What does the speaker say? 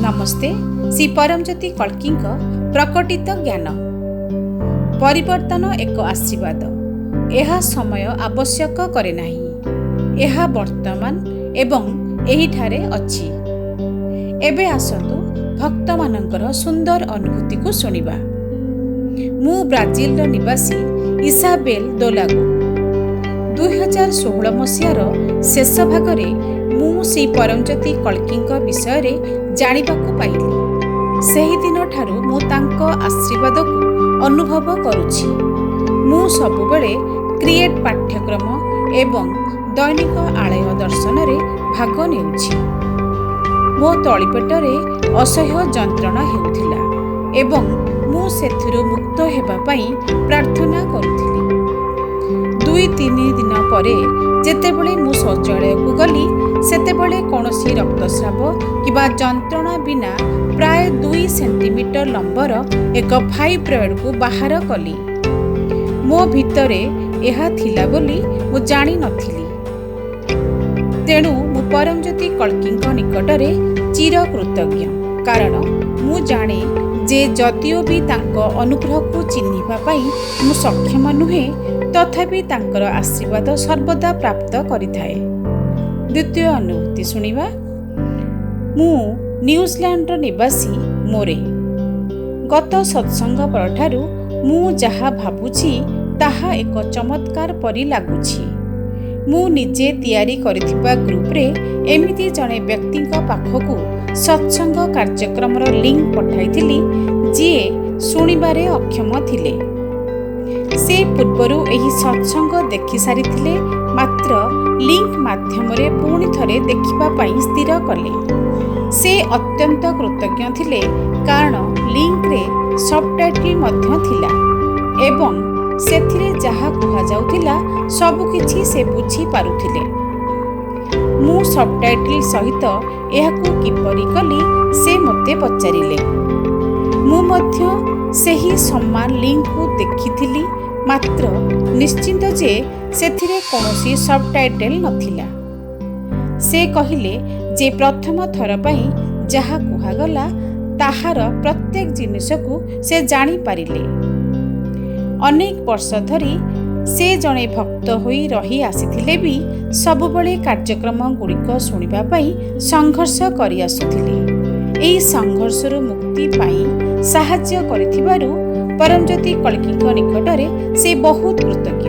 ନମସ୍ତେ। ଶ୍ରୀ ପରମଜ୍ୟୋତି କଳ୍କୀଙ୍କ ପ୍ରକଟିତ ଜ୍ଞାନ। ପରିବର୍ତ୍ତନ ଏକ ଆଶୀର୍ବାଦ। ଏହା ସମୟ ଆବଶ୍ୟକ କରେ ନାହିଁ। ଏହା ବର୍ତ୍ତମାନ ଏବଂ ଏହିଠାରେ ଅଛି। ଏବେ ଆସନ୍ତୁ ଭକ୍ତମାନଙ୍କର ସୁନ୍ଦର ଅନୁଭୂତିକୁ ଶୁଣିବା। ମୁଁ ବ୍ରାଜିଲର ନିବାସୀ ଇସାବେଲ ଦୋଲାଗୋ। 2016 ମସିହାର ଶେଷ ଭାଗରେ ମୁଁ ଶ୍ରୀ ପରମଜ୍ୟୋତି କଳ୍କୀଙ୍କ ବିଷୟରେ ଜାଣିବାକୁ ପାଇଲି। ସେହିଦିନଠାରୁ ମୁଁ ତାଙ୍କ ଆଶୀର୍ବାଦକୁ ଅନୁଭବ କରୁଛି। ମୁଁ ସବୁବେଳେ କ୍ରିଏଟ୍ ପାଠ୍ୟକ୍ରମ ଏବଂ ଦୈନିକ ଆଳୟ ଦର୍ଶନରେ ଭାଗ ନେଉଛି। ମୋ ତଳିପେଟରେ ଅସହ୍ୟ ଯନ୍ତ୍ରଣା ହେଉଥିଲା ଏବଂ ମୁଁ ସେଥିରୁ ମୁକ୍ତ ହେବା ପାଇଁ ପ୍ରାର୍ଥନା କରୁଥିଲି। 2-3 ଦିନ ପରେ ଯେତେବେଳେ ମୁଁ ଶୌଚାଳୟକୁ ଗଲି, ସେତେବେଳେ କୌଣସି ରକ୍ତସ୍ରାବ କିମ୍ବା ଯନ୍ତ୍ରଣା ବିନା ପ୍ରାୟ 2 ସେଣ୍ଟିମିଟର ଲମ୍ବର ଏକ ଫାଇବ୍ରଏଡ୍କୁ ବାହାର କଲି। ମୋ ଭିତରେ ଏହା ଥିଲା ବୋଲି ମୁଁ ଜାଣିନଥିଲି। ତେଣୁ ମୁଁ ପରମଜ୍ୟୋତି କଳ୍କୀଙ୍କ ନିକଟରେ ଚିରକୃତଜ୍ଞ, କାରଣ ମୁଁ ଜାଣେ ଯେ ଯଦିଓ ବି ତାଙ୍କ ଅନୁଗ୍ରହକୁ ଚିହ୍ନିବା ପାଇଁ ମୁଁ ସକ୍ଷମ ନୁହେଁ, ତଥାପି ତାଙ୍କର ଆଶୀର୍ବାଦ ସର୍ବଦା ପ୍ରାପ୍ତ କରିଥାଏ। ଦ୍ୱିତୀୟ ଅନୁଭୂତି ଶୁଣିବା। ମୁଁ ନ୍ୟୁଜିଲାଣ୍ଡର ନିବାସୀ ମୋରେ। ଗତ ସତ୍ସଙ୍ଗ ପରଠାରୁ ମୁଁ ଯାହା ଭାବୁଛି, ତାହା ଏକ ଚମତ୍କାର ପରି ଲାଗୁଛି। ମୁଁ ନିଜେ ତିଆରି କରିଥିବା ଗ୍ରୁପରେ ଏମିତି ଜଣେ ବ୍ୟକ୍ତିଙ୍କ ପାଖକୁ ସତ୍ସଙ୍ଗ କାର୍ଯ୍ୟକ୍ରମର ଲିଙ୍କ ପଠାଇଥିଲି, ଯିଏ ଶୁଣିବାରେ ଅକ୍ଷମ ଥିଲେ। ସେ ପୂର୍ବରୁ ଏହି ସତ୍ସଙ୍ଗ ଦେଖିସାରିଥିଲେ, ମାତ୍ର ଲିଙ୍କ ମାଧ୍ୟମରେ ପୁଣି ଥରେ ଦେଖିବା ପାଇଁ ସ୍ଥିର କଲେ। ସେ ଅତ୍ୟନ୍ତ କୃତଜ୍ଞ ଥିଲେ, କାରଣ ଲିଙ୍କରେ ସବଟାଇଟଲ୍ ମଧ୍ୟ ଥିଲା ଏବଂ ସେଥିରେ ଯାହା କୁହାଯାଉଥିଲା, ସବୁକିଛି ସେ ବୁଝିପାରୁଥିଲେ। ମୁଁ ସବଟାଇଟଲ୍ ସହିତ ଏହାକୁ କିପରି କଲି, ସେ ମୋତେ ପଚାରିଲେ। ମୁଁ ମଧ୍ୟ ସେହି ସମାନ ଲିଙ୍କକୁ ଦେଖିଥିଲି, ମାତ୍ର ନିଶ୍ଚିତ ଯେ ସେଥିରେ କୌଣସି ସବଟାଇଟଲ୍ ନଥିଲା। ସେ କହିଲେ ଯେ ପ୍ରଥମ ଥର ପାଇଁ ଯାହା କୁହାଗଲା, ତାହାର ପ୍ରତ୍ୟେକ ଜିନିଷକୁ ସେ ଜାଣିପାରିଲେ। ଅନେକ ବର୍ଷ ଧରି ସେ ଜଣେ ଭକ୍ତ ହୋଇ ରହି ଆସିଥିଲେ ବି ସବୁବେଳେ କାର୍ଯ୍ୟକ୍ରମ ଗୁଡ଼ିକ ଶୁଣିବା ପାଇଁ ସଂଘର୍ଷ କରିଆସୁଥିଲେ। ଏହି ସଂଘର୍ଷରୁ ମୁକ୍ତି ପାଇଁ ସାହାଯ୍ୟ କରିଥିବାରୁ ପରମଜ୍ୟୋତି କଳ୍କୀଙ୍କ ନିକଟରେ ସେ ବହୁତ କୃତଜ୍ଞ।